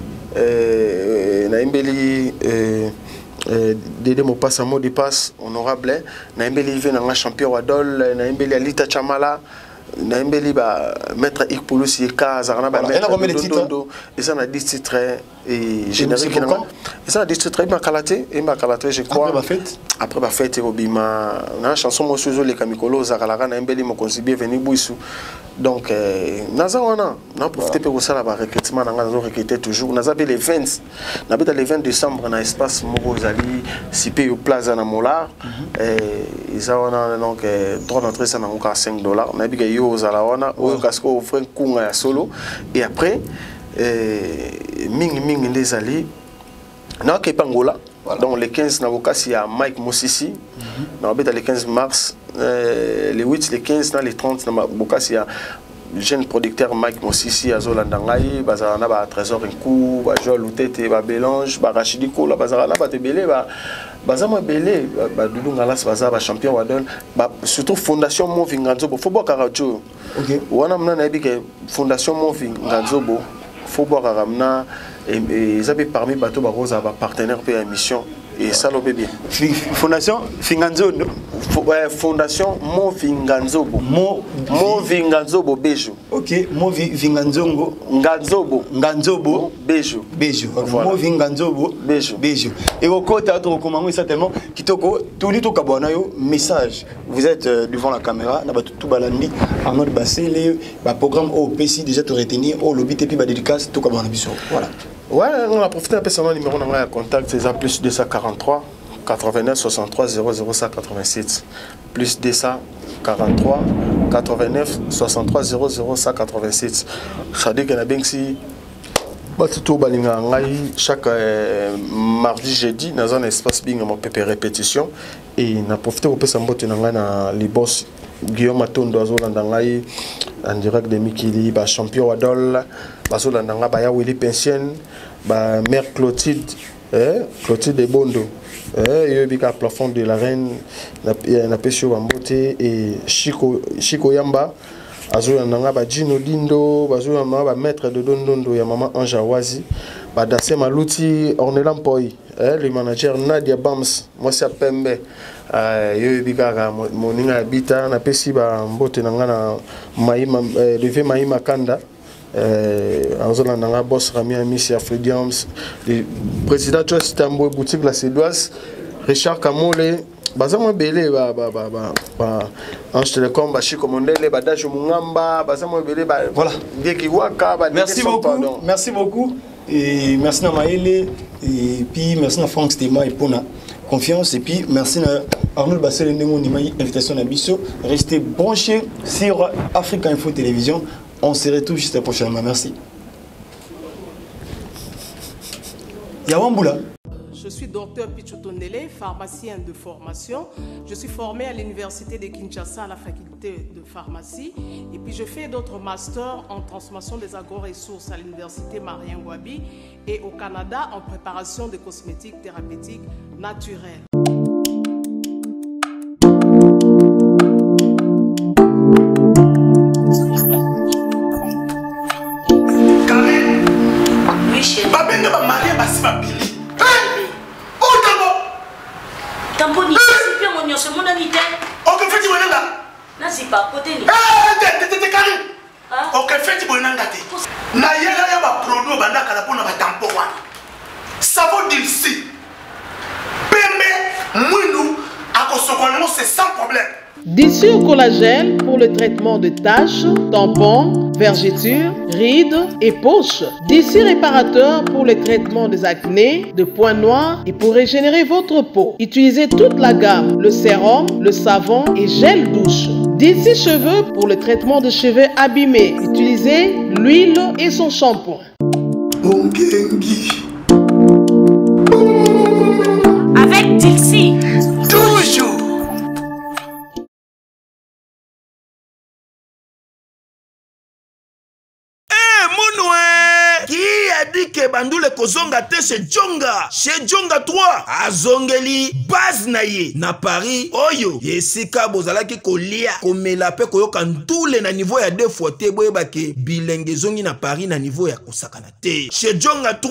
Dede Mopasa, mot de passe honorable, nayembeli Ive nanga champion Wadol, nayembeli Alita Chamala, nayembeli ba maître Ikpulus Yeka azalaka na bamaître. Eza na 10 titres et générique nanga eza na 10 titres. Eyebakala te, eyebakala te, je crois. Après bafête. Après bafête ekobima na chanson mosusu ezoleka mikolo ozakalaka, nayembeli mokonzi Bienvenu Bwisu. Donc naza wana, na profite mpe kosala barecrutement na nga, nazo recruter toujours. Naza mpe le 20, nabeta le 20 décembre na espace moko ezali Sipeyo Plaza na Molar, eza wana. Donc droit d'entrée eza nango kaka 5 $. Nayebi ke yo ozala wana oyo kasi ofre nkunga ya solo. Et après mingimingi nde ezali naoke epa Ngola. Donc le 15 na bokasi ya Mike Mosisi, naobeta le 15 mars, le 8, le 15 na le 30 na bokasi ya jeune producteur Mike Mosisi azolanda ngai. Bazala na batrésor nku, bajoa lutete, babelange, barachidi kola, bazala na bato ebele. Baza mwa ebele, badudu ngalas baza bachampion wadol, surtout Fondation Movi Nganzobo, fo bwakaka jo wana mna nayebi ke Fondation Movi Nganzobo fo bwakaka mna eza mpe parmi bato bakozala bapartenaire mpe ya émission esalo mpe bien. Fondation Finganzondo. Fondation Movi Nganzobo, Movi Nganzobo Bejo. Ok, Movi Vinganzongo. Nganzobo. Nganzobo. Bejo. Bejo. Voilà. Movi Nganzobo. Bejo. Bejo. Ekokota tokokoma yango eza tellement kitoko. Toli tokabwana yo message. Vous êtes devant la caméra na bato tout balandi Arnold Basele, ba programme oyo opesi déjà to retenir oyo olobi te mpe ba dédicace, tokabwana biso. Voilà. Ouais, on a profité un peu numéro na ngai ya contact, c'est plus 243 89 63 00 187, plus 243 89 63 00 187. C'est-à-dire que nabengisi bato to balingaka ngai chaque mardi, jeudi naza na espace Binga Mopepe répétition. Et na profite kopesa mbote na ngai na libos Guillaume Matondo, azolanda ngai en direct de mikili, bachampion wadol bazolanda ngai, baya Willi Pension, bamère Clotilde, Clotilde Ebondo, eyoyebi kaka plafond de la reine, napesi yo bambote. E Chico, Chico Yamba azolanda nga, bajino Dindo bazolanda nga, bamaître de Dondondo ya mama Ange Awazi, badase Maluti, Ornela Mpoi, le manager Nadia Bams, mwasi ya pembe, yoyebi kaka moninga ya bita. Napesi bambote na nga na Maima, leve Maima Kanda, azolanda nga, boss Rami Amisi Afridiams, le président Joyce Tambo, boutique La Cédoise, Richard Kamole, baza mwa ebele, ba Ange Telecom, bashiko Mondele, badajo Mungamba, baza mwa ebele. Voilà. Ndeki Waka. Merci beaucoup, merci beaucoup et merci na Maele et puis merci na Franck Stema et pona confiance et puis merci na Arnold Bassel ndenge ondimaki invitation na biso. Restez branchés sur Africa Info Télévision, on se retrouve juste prochainement. Merci. Yawambula. Je suis docteur Pichou Tondele, pharmacien de formation. Je suis formée à l'université de Kinshasa à la faculté de pharmacie. Et puis je fais d'autres masters en transformation des agro-ressources à l'université Marien Ngouabi et au Canada en préparation de cosmétiques thérapeutiques naturels. Oui, chérie. Babenge bamarie basi babili otango. Tampon zipi yango nyonso emonani te. Ok, feti boye nanga. Nazipa kote ni? Te, Karine, ok, feti boye nanga te. Nayela yo baproduit obanda kala mpona batampo wana, savon Dilsi, pembe, mwindu, akosokola yango, c'est sans problème. Dissure collagène pour le traitement de taches, tampons, vergetures, rides et poches. D'ici réparateur pour le traitement des acnés, de points noirs et pour régénérer votre peau. Utilisez toute la gamme, le sérum, le savon et gel douche. D'ici cheveux pour le traitement de cheveux abîmés. Utilisez l'huile et son shampoing. Ongengi. Avec Dilsi. Toujours. Munwe qui a dit que bandule kozonga te chez Jonga, chez Jonga 3 azongeli base na ye na Paris oyo esika bozalaki kolia, komela mpe koyoka ndule na niveau ya deux fois te. Boyebake bilenge ezongi na Paris na niveau ya kosakana te. Chez Jonga 3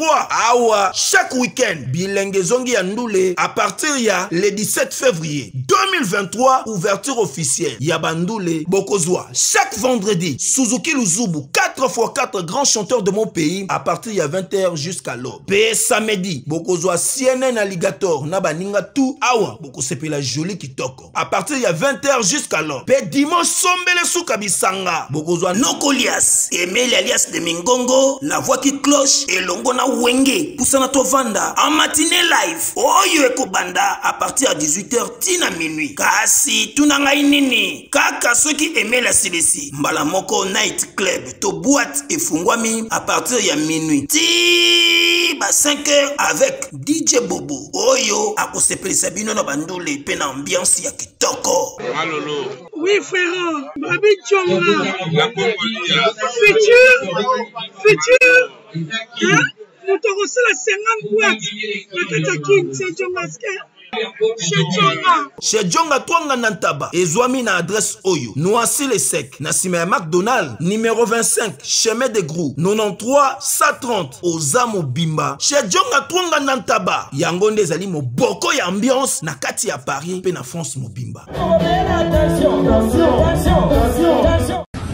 awa, chaque week-end bilenge ezongi ya ndule à partir ya le 17 février 2023, ouverture officielle ya bandule. Bokozwa chaque vendredi Suzuki Luzubu 4x4, grand chanteur de mon pays, à partir ya 20h jusqu'à l'aube. Pe samedi bokozwa CNN Alligator na baninga tout awa, bokosepela joli kitoko à partir ya 20h jusqu'à l'aube. Pe dimanche sombele suka bisanga, bokozwa Nokolias Emeli alias de Mingongo, la voix qui cloche, elongo na Wenge Pusana Tovanda en matinée live oyo ekobanda à partir ya 18h tina minuit. Kasi tuna ngai nini kaka soki Emeli asilisi mbala moko, night club to boîte efungwami à partir ya minuit ti ba 5 heures avec DJ Bobo oyo akosepelisa bino na bandule mpe na ambiance ya kitoko. Malolo. Oui, frère, Babi Djonga. La Congolia. Futur, futur, hein? Moto akosala 50 boîte na kati ya Kin, c'est Djonga. Chez Djonga Twanga na Ntaba ezwami na adresse oyo Noisy le Sec na nsima ya McDonald numéro 25 chemin de Grou 93 130 oza mobimba chez Djonga Twanga na Ntaba yango nde ezali moboko ya ambiance na kati ya Paris mpe na France mobimba.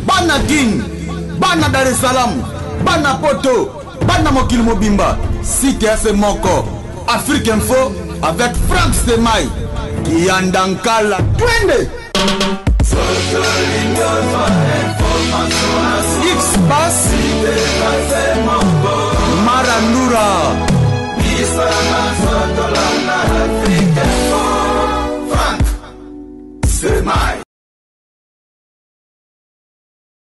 Bana Kin, bana Dar es Salaam, bana Poto, bana mokili mobimba, site ya se moko, Afrique Info avec Frank Semai, Kiyanda Nkala, twende! X-Pass.